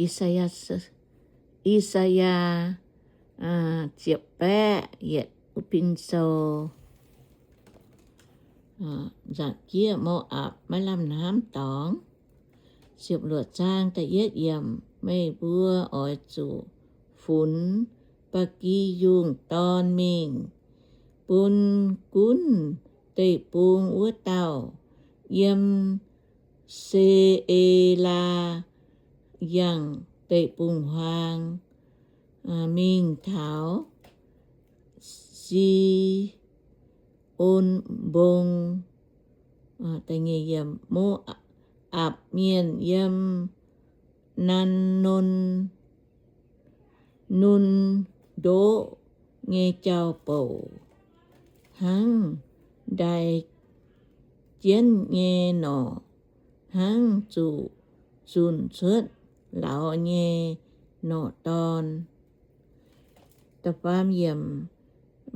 I^saa^yaa, I^saa^yaa ziepc baeqv yietc wuov pin sou. Nzangc jieqv Mo^apc maiv lamh hnamv dorngx. Ziepc luoqc zaang da'yietv yiemc, meih mbuo oix zuqc funx ba'gi yungh dorn mingh bun gunv deic-bung wuov dauh, yiem Se^e^laa yangh deic-bung-huaang mingh taux Si^on Mbong. Mo^apc Mienh yiem Nan^on, Nun Ndoqv nyei jauv-bouc, hnangv ndaix jienv nyei norqc, hnangv zuqc zunc cuotv lauz nyei norqc dorn.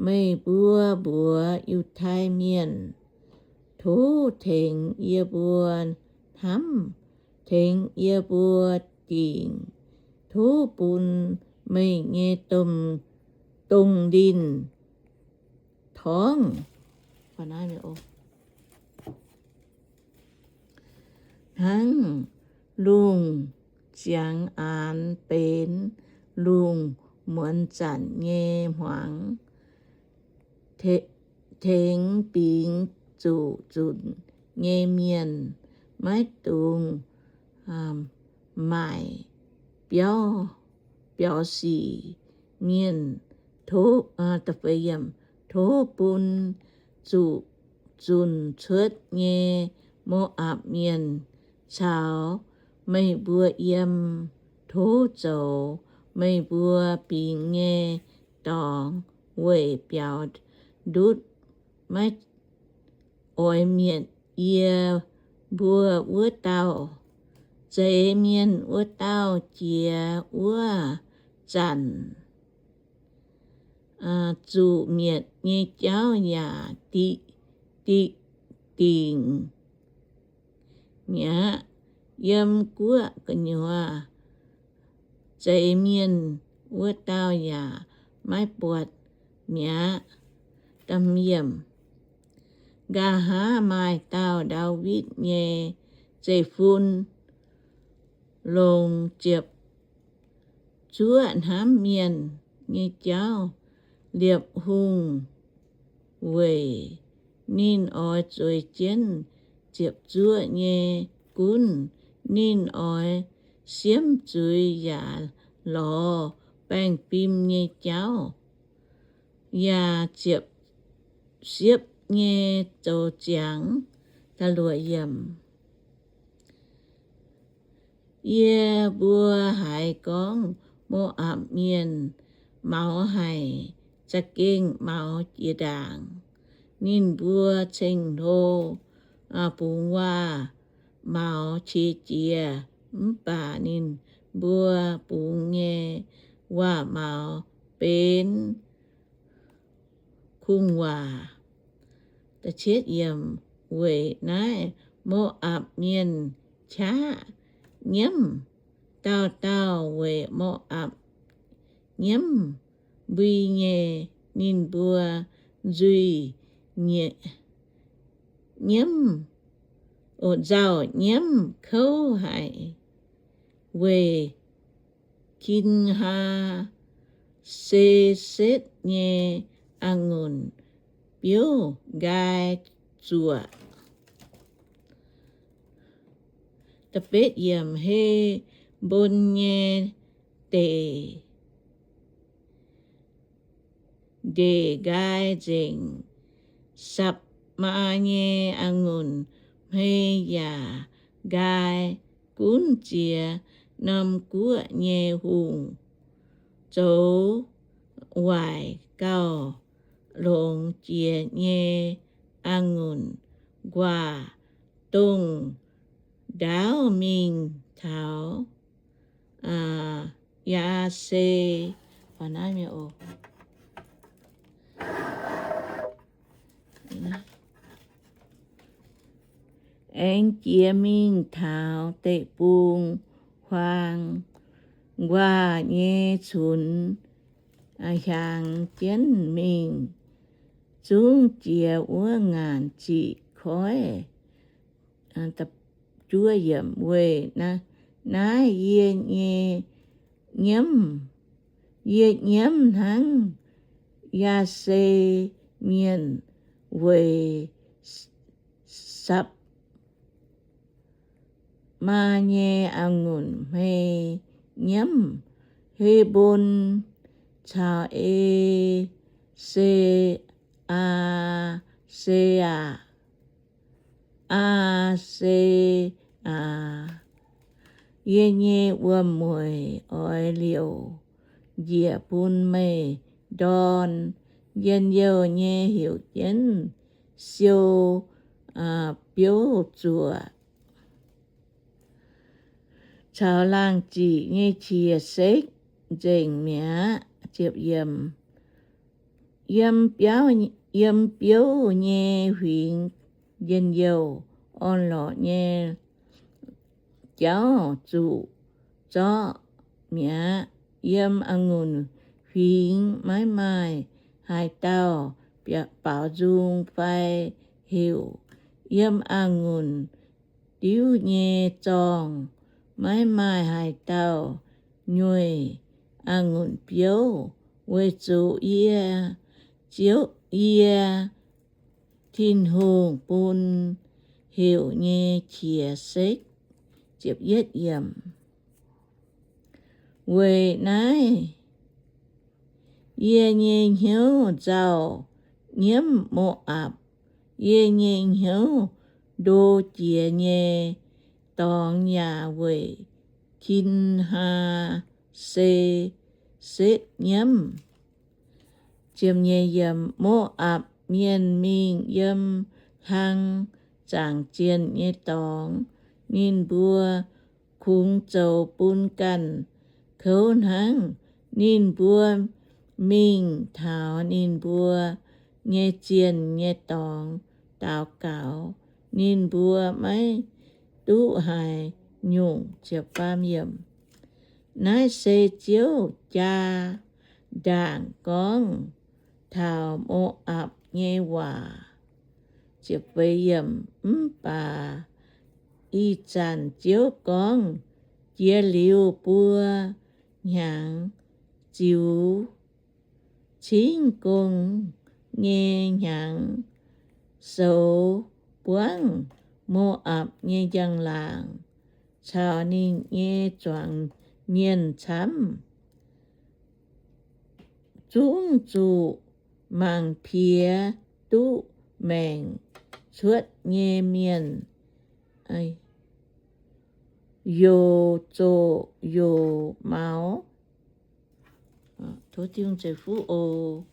Meih mbuo mbuox Yiutai Mienh, tov tengx yie mbuo hnamv, tengx yie mbuo dingc, tov bun meih nyei domh, dongh linh torngv hnangv lungh ziangx aanx benx lungh muonz zanc nyei hmuangx, tengx bingx zuqc zunc nyei mienh, maiv dungx maaic biaux, biaux sic mienh. Tov bun zuqc zunc cuotv nyei Mo^apc Mienh caux meih mbuo yiem. Tov zoux meih mbuo bingx nyei dorngx weic biaux ndutv, maiv oix mietc yie mbuo wuov dauh. Zeix mienh wuov dauh jiex wuov zanc, zuqc mietc nyei jauv yaac diqc dingc mi'aqv. Yiem guoqv gu'nyuoz zeix mienh wuov dauh yaac maiv buatc mi'aqv. Nqa'haav maaih dauh Ndaawitv nyei zeiv-fun longc ziepc zuoqv hnamv mienh nyei jauv liepc hungh weic ninh oix zueiz jienv ziepc zuoqv nyei gunv. Ninh oix siemv zuiz yaac lorz baengh fim nyei jauv, yaac ziepc siepv nyei zoux ziangx. Yie mbuo haiz gorngv Mo^apc Mienh maux haic, za'gengh maux jiex ndaangc. Ninh mbuo ceng-hlo bungx waac maux qiex jiez, mv baac ninh mbuo bungx nyei waac-maux benx kungx-waac. Weic naaiv Mo^apc Mienh qaqv nyiemv, dauh dauh weic Mo^apc nyiemv mbui nyei. Ninh mbuo nzuih nyiemv, nzauh nyiemv kouv haic, weic Kin^haa^se^setv nyei a'ngunc biouv nqaai zuoqc. He^mbon nyei deic, ndeic nqaai nzengc. Sapc^maa nyei a'ngunc hmei yaac nqaai gunv jiex. Norm guoqv nyei hungh zoux waaic gauh longx jiex nyei a'ngunc nquaah, dongh ndaauv mingh taux Yaa^se aengx jiex mingh taux deic-bung-huaang. nquaah nyei cunx hiaangx jienv mingh, zungv jiex wuov ngaanc ziqc koiv. Weic naaiv yie nyei nyiemv, yie nyiemv hnangv Yaase Mienh weic Sapv- maa nyei a'ngunc hmei nyiemv, He^mbon caux E^se, Aa^se, Aa^se, aa, yie nyei wuom-mueic oix liouc njiec bun meih ndorn. Njien-youh nyei heuc jienv siou biouv zuoqc, caux laangh ziqc nyei qiex sekv nzengc mi'aqv. Yiem biouv nyei huingx njien-youh orn-lorqc nyei jauv zuqc zorqv mi'aqv. Yiem a'ngunc huingx maiv maaih haaix dauh baaux nzung fai heuc. Yiem a'ngunc diuv nyei zorngh maiv maaih haaix dauh nyueih a'ngunc biouv, weic zuqc yie, Ziouv, yie, Tin-Hungh bun heuc nyei qiex sekv. Weic naaiv yie nyei hnyouv nzauh nyiemv Mo^apc. Yie nyei hnyouv ndo jiex nyei dorngx yaac weic Kin^haa^se setv nyiemv. Mo^apc Mienh mingh yiem hlang zaangc zienh nyei dorngx. Ninh mbuo kungx zoux bun ganh kouv hnangv. Ninh mbuo mingh taux ninh mbuo nyei zienh nyei dorngx daux gaux. Ninh mbuo maiv duqv haaix nyungc. Naaiv se Ziouv jaa ndaangc gorngv taux Mo^apc nyei waac. Mv baac ih zanc Ziouv gorngv, Jiex liuz buo hnyangx, ziux cingv gong nyei hnyangx, soux buangv Mo^apc nyei njang-laangc caux ninh nyei zuangx mienh camv, zungv zuqc mangc piex duqv maengc cuotv nyei mienh youc zoqc youc maux. Tov Tin-Hungh ceix fuqv oc.